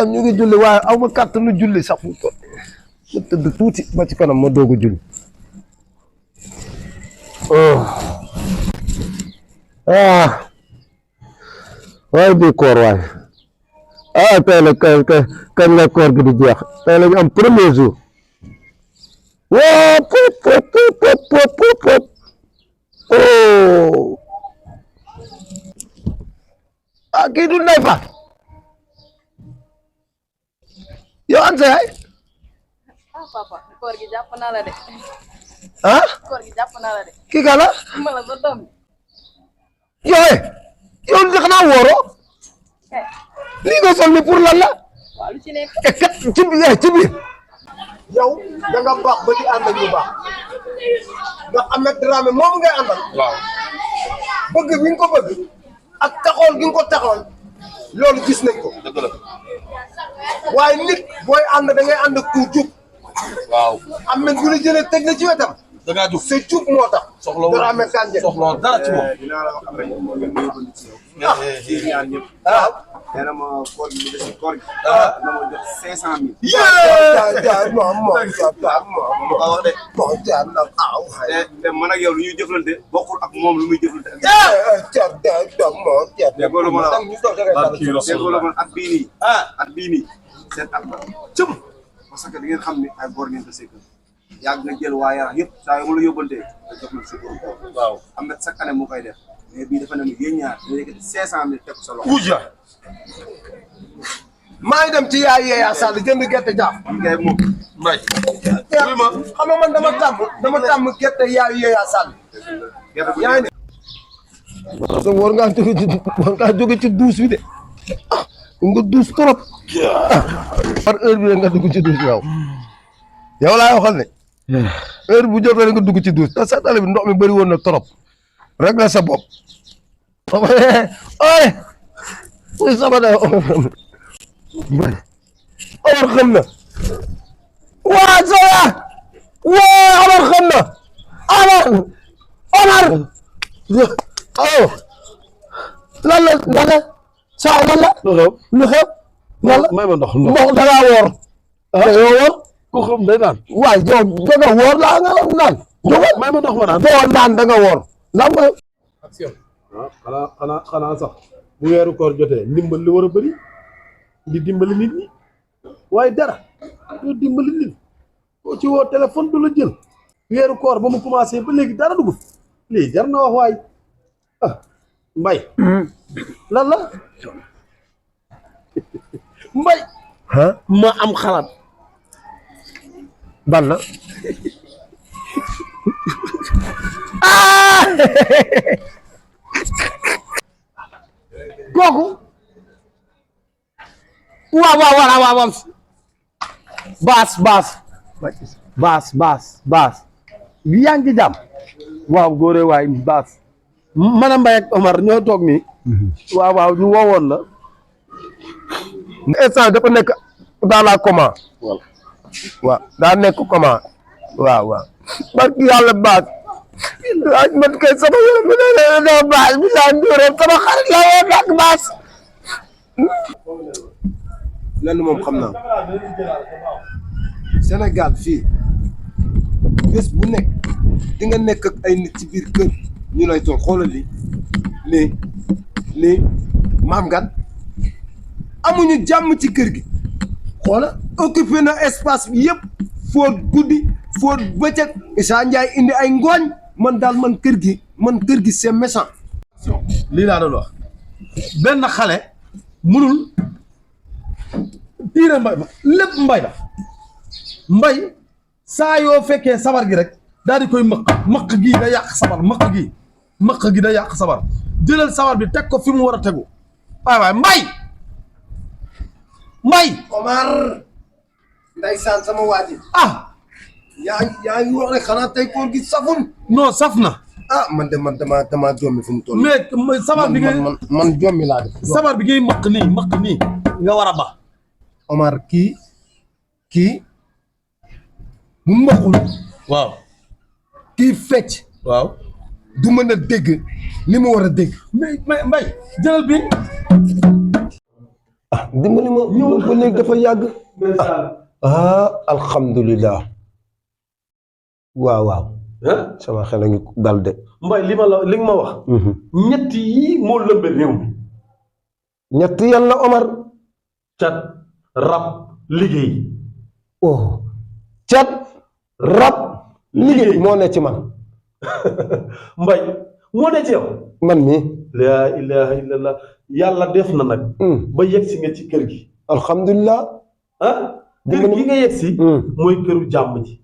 ñu ngi julli waaye aw ma kàttanu julli sax fu toll ma tëdd tuuti ba ci kanam ma doog a julli waaye bii koor waaye tey la kañ la koor gi di jeex tey la ñu am premier jour waa pop kii du Ndeye Fa yow an sa yaay papa koor gi jàpp naa la de koor gi jàpp naa la de kii ka la ma la sa doom yow li xanaa wooroo lii nga sol ni pour lan la waaw lu ci nekk kat ci biir yow da nga baax ba di ànd ak ñu baax ndax Ahmed Dramé moom ngay àndal waaw bëgg bi nga ko bëgg ak taxoon gi nga ko taxoon loolu gis nañ ko dëgg la waaye nit booy ànd da ngay ànd ak ku jub waaw Ahmed bu la jëlee teg na ci wetam da ngaa jub sa jub moo tax soxlawul Dramé Kandji soxlawul dara ci moom dinaa la wax après moo gën a yóbbu ci yow. yéen ñaar ñëpp. nee na ma koor gi mu des ci koor gi. na ma jox 500000. te man ak yow lu ñuy jëflante bokkul ak moom lu muy jëflante ak. déggoo la ma la wax déggoo la ma at bii nii. at bii nii seen at la cëm parce que di ngeen xam ne ay bor ngeen ko sekk yàgg nga jël waa Yaraax yëpp saa yoo ma la yóbbantee nga jox ma si borom waaw am na chaque année mu koy def mais bii dafa ne ma yéen ñaar nga yëkkati 500000 teg ko sa loxo. Ouja maa ngi dem ci yaay Yeya Sall jënd gerte jaaf ngay moom Mbaye xam nga man dama tàmm gerte yaay Yeya Sall gerte bu yaa ngi ne parce que war ngaa jóge ci douche bi de nga douche trop par heure bi nga dugg ci douche yow laay waxal ne heure bu jotee nga dugg ci douche te sa tali bi ndox mi bëri woon na trop rek la sa bopp oy muy sama da Omar xam na waa Zoya waa Omar xam na Omar lan la saa lan la lu xew lan la may ma ndox da ngaa woor dañoo woor ku xam day naan waay yow da nga woor laa nga naan jógal may ma ndox ma naan doo naan da nga woor lan nga action xanaa sax bu weeru koor jotee ndimbal li war a bëri di dimbali nit ñi waaye dara doo dimbali nit koo ci woo téléphone du la jël weeru koor ba mu commencé ba léegi dara dugul lii jar na wax waay mbay lan la mbay ma am xalaat ban la kooku waaw baas yaa ngi ci jàmm waaw góore waay baas man a Mbaye ak Omar ñoo toog nii waaw ñu woowoon la instant dafa nekk dans la coma waaw daa nekk coma waaw barki yàlla baas man kay sama yële bi ne baas bi saa nduuram sama xarit la woon nag baas lenn moom xam naa Sénégal fii bés bu nekk di nga nekk ak ay nit ci biir kër ñu lay toog xoolal lii maam gan amuñu jàmm ci kër gi xoola occupé na espace bi yëpp fóot guddi fóot bëccëg Issa Ndiaye indi ay ngooñ man daal man kër gi c'est méchant. lii laa doon wax benn xale munul tiire mbay ma lépp mbay la mbay saa yoo fekkee sabar gi rek daal di koy mëq gii da yàq sabar mëq gi da yàq sabar jëlal sabar bi teg ko fi mu war a tegu waay mbay Omar ndeysaan sama waaji yaa ngi wax rek xanaa tey koor gi saful non saf na man dama jommi fu mu toll mais sabar bi ngay man jommi laa def sabar bi ngay mëq nii nga war a ba Omar kii bu mëqul waaw kii fecc waaw du mën a dégg li mu war a dégg. mais mbay jëlal bi. ah dimbali ma ñëw ba léegi dafa yàgg. alhamdulilah. waaw. sama xel a ngi dal de. mbay li nga ma wax. ñett yi moo lëmbe réew mi. ñett yàlla Omar. cat rab liggéey. oh cat rab liggéey moo ne ci man. mbay moo ne ci yow. man mii. laa ilaha illallah yàlla def na nag. ba yegg si nga ci kër gi. alhamdulilah. kër gi nga yegg si. mooy këru jàmm ji.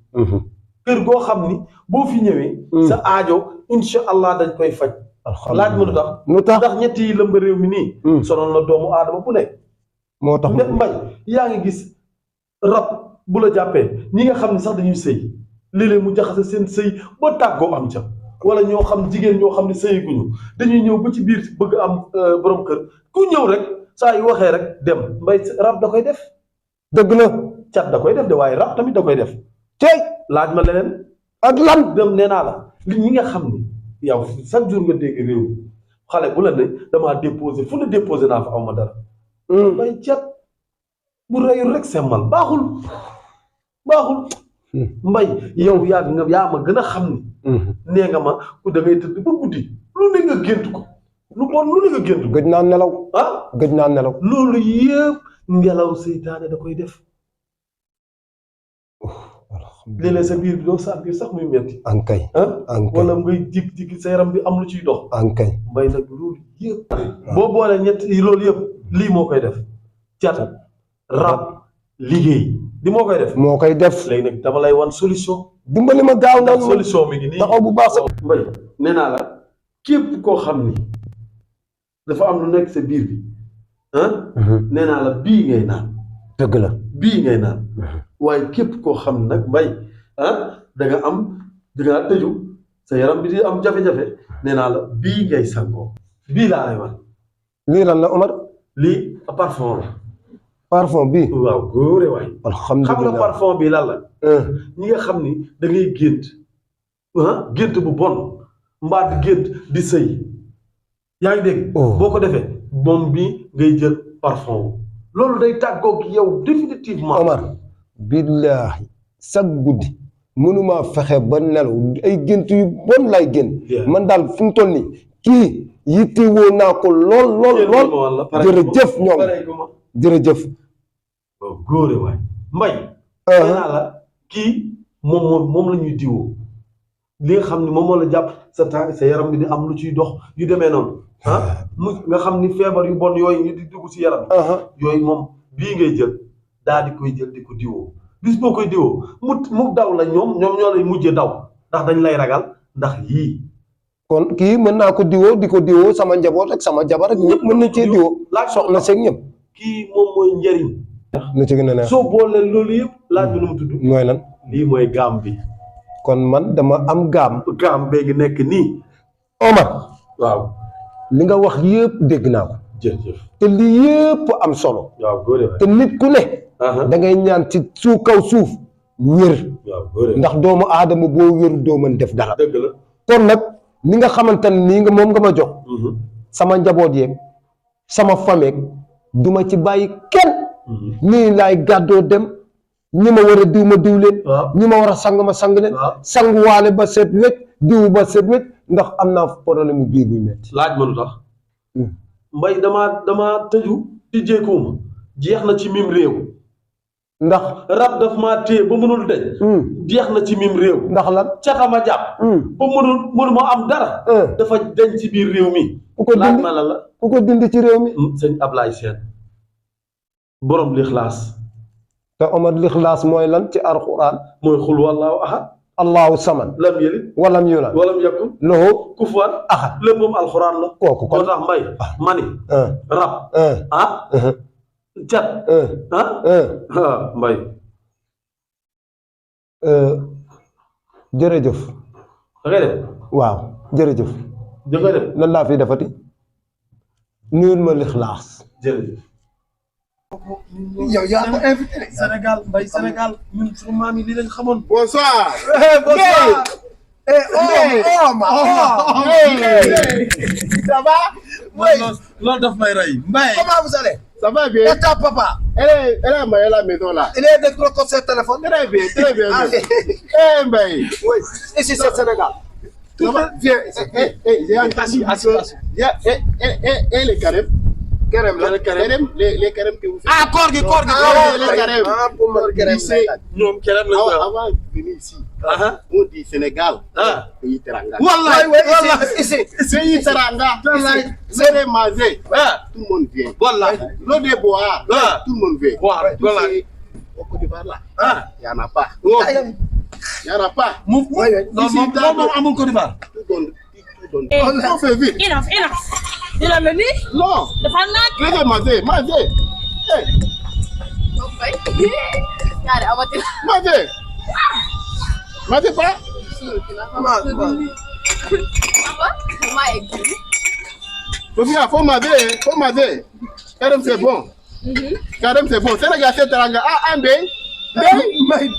kër goo xam ni boo fi ñëwee. sa aajo incha allah dañ koy faj. laaj ma lu tax ndax ñett yi lëmb réew mi nii. sonal na doomu aadama bu nekk. moo tax mbay yaa ngi gis rab bu la jàppee ñi nga xam ne sax dañuy sëy léeg-léeg mu jaxase seen sëy ba tàggoo am ca wala ñoo xam jigéen ñoo xam ne sëyiguñu dañuy ñëw ba ci biir bëgg am borom kër ku ñëw rek saa yu waxee rek dem mbay rab da koy def. dëgg la cat da koy def de waaye rab tamit da koy def. tey laaj ma leneen. ak lan dem nee naa la li ñi nga xam ni yow chaque jour nga dégg réew mi xale bu la ne damaa déposé fu ne déposé naa fa aw ma dara. mbay cat bu reyul rek semmal baaxul mbay yow yaa ma gën a xam ni nee nga ma ku da ngay tëdd ba guddi lu ne nga gént ko lu bon lu ne nga gént ko gëj naa nelaw gëj naa nelaw loolu yëpp ngelaw seytaane da koy def léeg-léeg sa biir bi doo sentir sax muy metti ankay wala ngay jik-jik sa yaram bi am lu ciy dox ankay mbay nag loolu yëpp boo boolee ñett yi loolu yëpp lii moo koy def cat rab liggéey di moo koy def léegi nag dama lay wan solution dimbali ma gaaw na solution mi ngi nii taxaw bu baax sax mbay nee naa la képp koo xam ni dafa am lu nekk sa biir bi nee naa la bii ngay naan dëgg la bii ngay naan waaye képp koo xam ne nag mbay da nga tëju sa yaram bi di am jafe-jafe nee naa la bii ngay sangoo bii laa lay wan lii lan la Omar lii parfum la parfum bi waaw góore waay alhamdulilah xam nga parfum bi lan la ñi nga xam ni da ngay gént bu bon mbaat gént di sëy yaa ngi dégg boo ko defee moom bi ngay jël parfum loolu day tàggoog yow définitivement Omar billaahi sag guddi mënumaa fexe ba nelaw ay gént yu bon lay génn man daal fu mu toll nii kii yittewoo naa ko lool jërëjëf ñoom jërëjëf góore waay mbay nee naa la kii moom la ñuy diwoo li nga xam ne moom moo la jàpp sa tànk sa yaram bi di am lu ciy dox yu demee noonu nga xam ni feebar yu bon yooyu ñu di dugg si yaram yooyu moom bii ngay jël daal di koy jël di ko diwoo bis boo koy diwoo mu daw la ñoom ñoo lay mujjee daw ndax dañ lay ragal ndax yii kon kii mën naa ko diwoo di ko diwoo sama njaboot ak sama jabar ak ñëpp mën nañ cee diwoo soxna seeg ñëpp kii moom mooy njëriñ na ci gën a neex soo boolee loolu yëpp laaj bi nu mu tudd mooy lan lii mooy gaam bi kon man dama am gaam bee ngi nekk nii Omar waaw li nga wax yëpp dégg naa ko jërëjëf te lii yëpp am solo waaw góore te nit ku ne da ngay ñaan ci kaw suuf wér ndax doomu aadama boo wéru doo mën def dara dëgg la kon nag li nga xamante ne nii nga moom nga ma jox sama njaboot yeeg sama famille duma ci bàyyi kenn nii laay gàddoo dem ñi ma war a diw ma diw leen ñi ma war a sang ma sang leen sanguwaale ba seet wecc diw ba seet wecc ndax am naa problème biir buy metti laaj ma lu tax mbay dama tëju di jéekuuma jeex na ci mim réew ndax rab daf maa téye ba mënul deñ jeex na ci mim réew ndax lan catama jàpp ba mënu ma am dara dafa deñ ci biir réew mi laaj ma la ku ko dindi ci réew mi sëñ Ablaye Sène borom lixlaas te Omar lixlaas mooy lan ci alxuraan mooy xul wallaahu ahad allahu samad lam yalid walam yulad walam yakun lahu kufuwan ahad lépp moom alxuraan la kooku kon moo tax mbay mani rab cat mbay jërëjëf da ngay def waaw jërëjëf da ngay def lan laa fi defati nuyul ma lixlaas jërëjëf yow yaa ko invité Sénégal mbay Sénégal ñun suñu maam yi lii lañ xamoon bonsoir. bonsoir Ça va? loolu daf may rey Mbaye. Comment vous allez? Ça va bien? Et ta papa? Elle est à la maison là. Il est décroché sur téléphone. Très bien, très bien. Eh, Mbaye. Oui, ici c'est Sénégal. Ça va? Viens. J'ai entendu. Et les carèmes? Kerem la. Les carèmes que vous faites. Ah, koor gi. les carèmes. Ah, pour moi, kerem Lycée. ñoom keneen lañ koy wax. Avant de venir ici, on dit Sénégal. Pays Teranga. Wallahi, ici. Pays Teranga. C'est les manger. Tout le monde vient. Wallahi. L'eau de boire. Tout le monde vient. waaw wallahi. Au Côte d'Ivoire là, il n'y en a pas. Ayam. Il n'y en a pas. non moom amul Côte d'Ivoire. Tout donne. Eh, On fait vite. enough. Dina mel ni Non. dafa naaj. Laissez manger. Moom fay. Ñaari amati. Mangez pas. Papa, maa egg. Sophia, faut manger. Carême, c'est bon. Carême, c'est bon. Sénégal, c'est Teranga. Ah, Mbaye. May